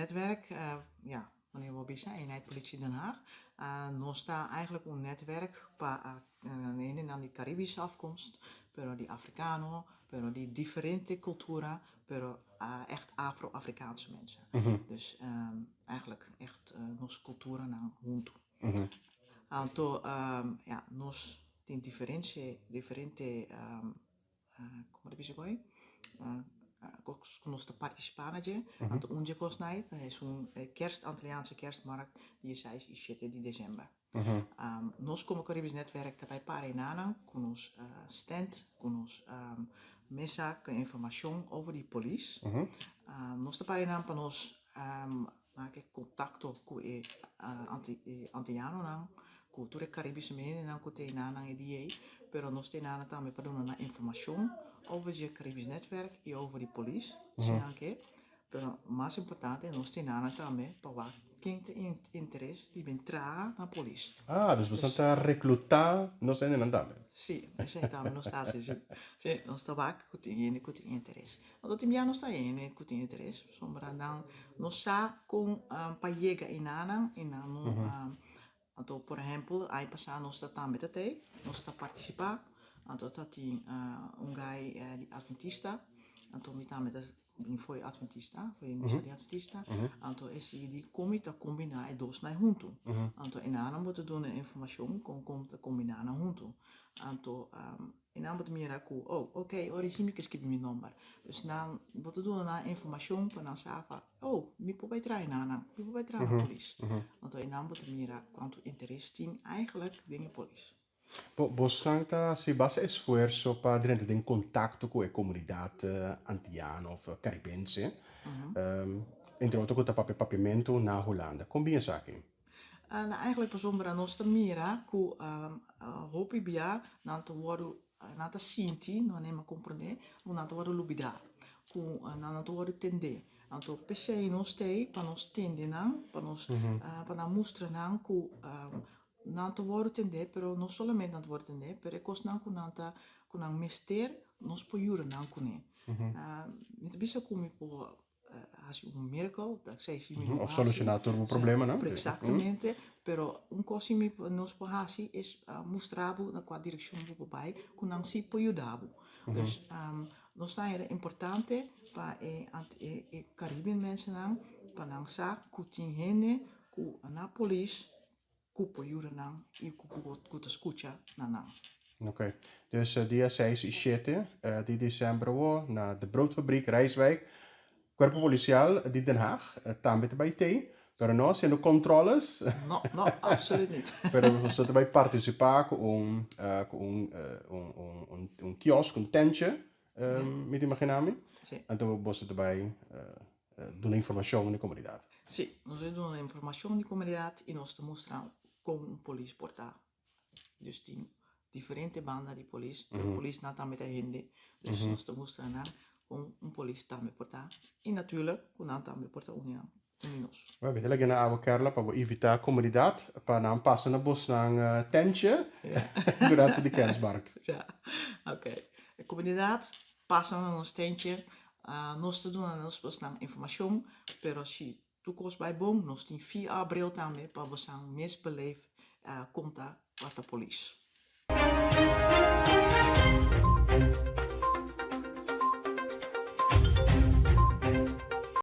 Netwerk, ja, manera bo bisa, Eenheid Politie Den Haag. Nos ta eigenlijk un netwerk pa hendenan di Caribische afkomst, pero di Africano, pero di diferente cultura, pero echt Afro-Afrikaanse mensen. Dus eigenlijk echt nos culturanan hunto. Anto, ja, nos tin diferente, diferente, con ta bisa koe? Cu nos ta participa na dje. Anto un dje cosnan is un kerst, Antilliaanse kerstmarkt, dia 6 y 7 di december. Nos como Caribisch Netwerk ta bay para einan cu nos stand, cu nos mesa cu informacion over di polis. Nos ta para einan pa nos maak contacto cu e Antillanonan, cu tur e Caribische hendenan cu ta einan e dia ei, pero nos ta einan tambe pa duna informacion over di Caribisch Netwerk y over di polis, asina ke. Pero mas importante, nos ta einan tambe pa wak ken tin interes di bin traha na polis. Ah, dus bo ta recluta nos hendenan tambe. Si, esey tambe nos ta haci, si. Si, nos ta wak cu tin hende cu tin interes. Want tin bia nos ta hende cu tin interes, pasobra nan no sa con pa yega einanan y nan no, anto por ehempel aña pasa nos ta tambe ta tey, nos ta participa, anto ta tin un guy di adventista, anto mi tambe ta bin fo'i adventista, fo'i misa di adventista, anto e sigui di con mi ta combina e dosnan hunto. Anto enanan bo ta duna informacion con con ta combina nan hunto. Anto enan bo ta mira cu, oh, ok, ora si mi ke scribi mi nomber. Dus nan bo ta duna nan informacion pa nan sa fa, oh, mi por bay traha enanan, mi por bay traha na polis. Anto enan bo ta mira cuanto interes tin eigenlijk den e polis. Bosnan ta hasi basta esfuerso pa drenta den contacto cu e comunidad Antiano of Caribense, entre otro cu ta papia papiamento na Hulanda. Con bin esaki? Nou, eigenlijk pasobra nos ta mira cu hopi bia nan ta wordo, nan ta sinti, no a comprende, cu nan ta wordo lubida, cu nan no ta wordo tende. Anto p'esey nos t'ey pa nos tende nan, pa nos, pa nan mustra nan cu nan ta wordo tende, pero no solamente nan ta wordo tende, pero e cosnan cu nan ta, cu nan mester, nos por yuda nan cune. Mi ta bisa cu mi por haci un miracle, dat esey si mi no Of soluciona tur bo problemanan. Exactamente, pero un cos si mi, nos por haci es mustra bo na cua direccion bo por bay, cu nan si por yuda bo. Dus nos ta hera importante pa e e Caribbean mensennan, pa nan sa cu tin hende cu na polis cu por yuda nan y cu ta scucha na nan. Ok. Dus dia 6 y 7 di december awo na De Broodfabriek, Rijswijk, Cuerpo Policial di Den Haag tambe ta bay tey, pero no haciendo controles. No, no, absoluut niet. Pero boso ta bay participa cu un cu un un un kiosk, un tentje, mi ta imagina mi. Si. Anto boso ta bay duna informacion na e comunidad. Si, nos ta duna informacion na e comunidad y nos ta mustra con un polis por ta. Dus tin diferente banda di polis, pero polisnan tambe ta hende. Dus nos ta mustra nan con un polis tambe por ta y natuurlijk cu nan tambe por ta uni nan, uni nos. Bueno, mi ta laga na abo Carla pa bo invita comunidad pa nan pasa na bosnan tentje durante di kerstmarkt. Ja, ok. E comunidad pasa na nos tentje, nos ta duna nos bosnan informacion, pero si tur cos bay bon, nos tin VR bril tambe pa bosnan mes beleef con ta wata polis.